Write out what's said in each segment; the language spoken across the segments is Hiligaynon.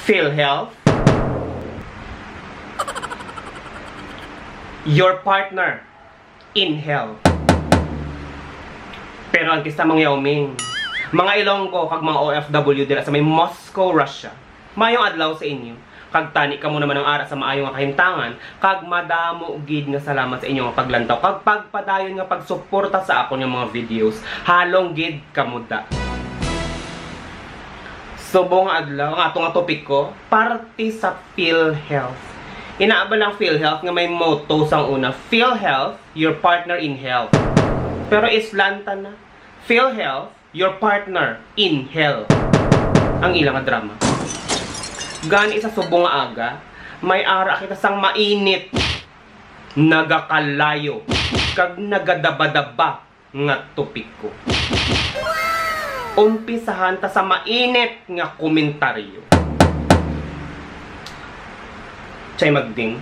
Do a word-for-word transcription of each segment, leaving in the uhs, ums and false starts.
PhilHealth, your partner in hell. Pero antes ta mangyauming, mga Ilonggo kag mga O F W dira sa may Moscow, Russia, mayong adlaw sa inyo. Kag tani kamo naman ang ara sa maayo nga kahimtangan, kag madamo gid nga salamat sa inyo nga paglantaw kag pagpadayon nga pagsuporta sa akon nga mga videos. Halong gid kamo da. Subong nga adlaw, ang ato nga topiko, parte sa PhilHealth. Ina ba lang PhilHealth nga may motto sang una, "PhilHealth, your partner in health." Pero islantan na, "PhilHealth, your partner in hell." Ang ila nga drama. Gani sa subong nga aga, may ara kita sang mainit, nagakalayo, kag nagadabadaba nga topiko. Umpisahan ta sa mainit nga komentaryo. Chay Magding,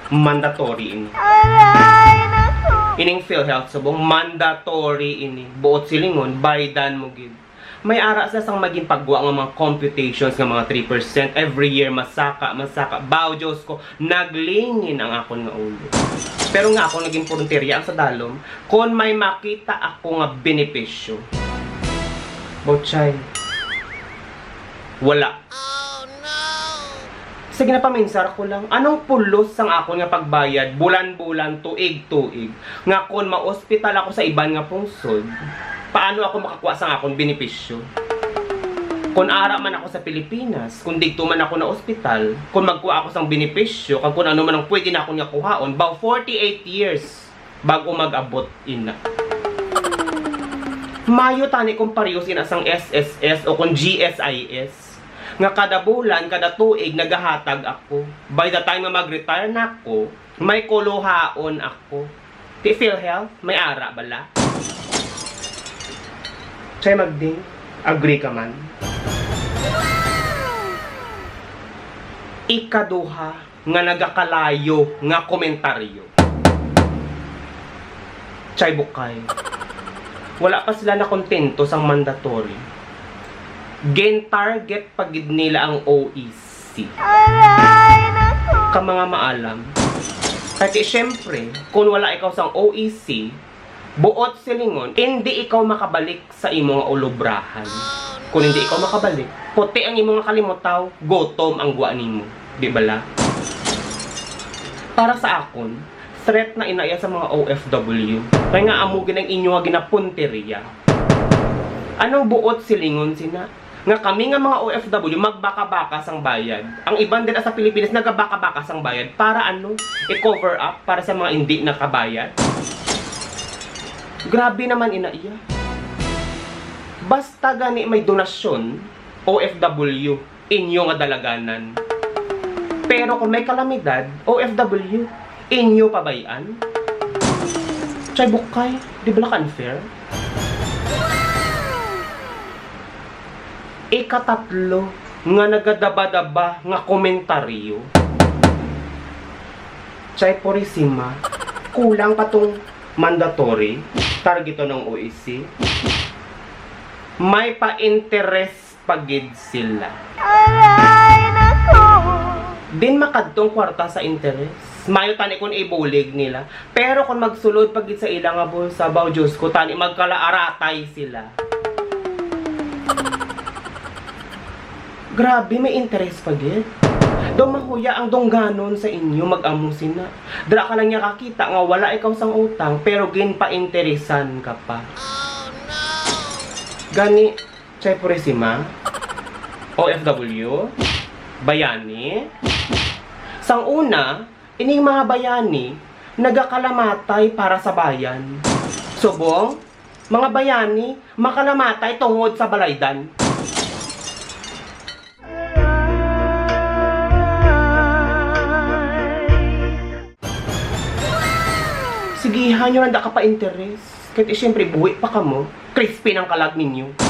mandatory ini. Aray, naku! Ining PhilHealth subong, mandatory ini. Buot silingon, baydan mo gid. May ara sila sang magin paggwa nga mga computations nga mga three percent every year, masaka, masaka. Baw, Diyos ko, naglingin ang akon nga ulo. Pero nga akong naging puntirya ang sa dalom, kon may makita ako nga benepisyo. Bochay. Wala. Sige na, paminsar ko lang. Anong pulos sang akon nga pagbayad, bulan-bulan, tuig-tuig, nga kon maospital ako sa iban nga pungsod, paano ako makakuha sang akon benepisyo? Kon ara man ako sa Pilipinas, kung digto man ako na ospital, kung magkuha ako sang benepisyo, kag kung ano man ang pwede na akon nga kuhaon, about forty-eight years bago mag-abot ina. Mayo tani kung parehos ina sang S S S o kung G S I S, nga kada bulan, kada tuig, nagahatag ako. By the time nga mag-retire na ako, may kuluhaon ako. Ti PhilHealth, may ara bala? Chay Magding, agree ka man? Ikaduha nga nagakalayo nga komentaryo. Chay Bukay, wala pa sila nakontento sang mandatory. Gin-target pa gid nila ang O E C. Aray, naku! Ka mga maalam. Kay ti, syempre, kung wala ikaw sang O E C, buot silingon, indi ikaw makabalik sa imo nga ulobrahan. Kung indi ikaw makabalik, puti ang imo nga kalimutaw, gutom ang gwa nimo. Di bala? Para sa akon, threat na ina iya sa mga O F W. Kay nga amo gid ang inyo nga ginapuntirya. Anong buot silingon sina? Nga kami nga mga O F W magbaka-baka sang bayad. Ang iban dira sa Pilipinas nagabaka-baka sang bayad. Para ano? I-cover up para sa mga hindi nakabayad? Grabe naman ina iya. Basta gani may donasyon, O F W, inyo nga dalaganan. Pero kung may kalamidad, O F W, inyo pabay-an? Chay Bukay, di bala ka unfair? Ikatatlo nga nagadabadaba nga komentaryo. Chay Purisima, kulang pa tong mandatory, targeto ng O E C. May pa-interes pa gid sila. Aray, nako! Din makadtong kwarta sa interes. Mayo tani kung ibulig nila. Pero kung magsulod pa gid sa ila nga bulsa, baw, Diyos ko, tani magkalaaratay sila. Grabe, may interes pa gid. Daw mahuya ang dungganon sa inyo, mag-amo sina. Dira ka lang niya kakita nga wala ikaw sang utang, pero ginpainteresan ka pa. Gani, Chay Purisima, O F W, bayani. Sang una, ining mga bayani, nagakalamatay para sa bayan. Subong, mga bayani, makalamatay tungod sa balaydan. Sige, hanyo lang da ka pa interes. Kay ti, siyempre, buhi pa kamo. Crispy ng kalag ninyo.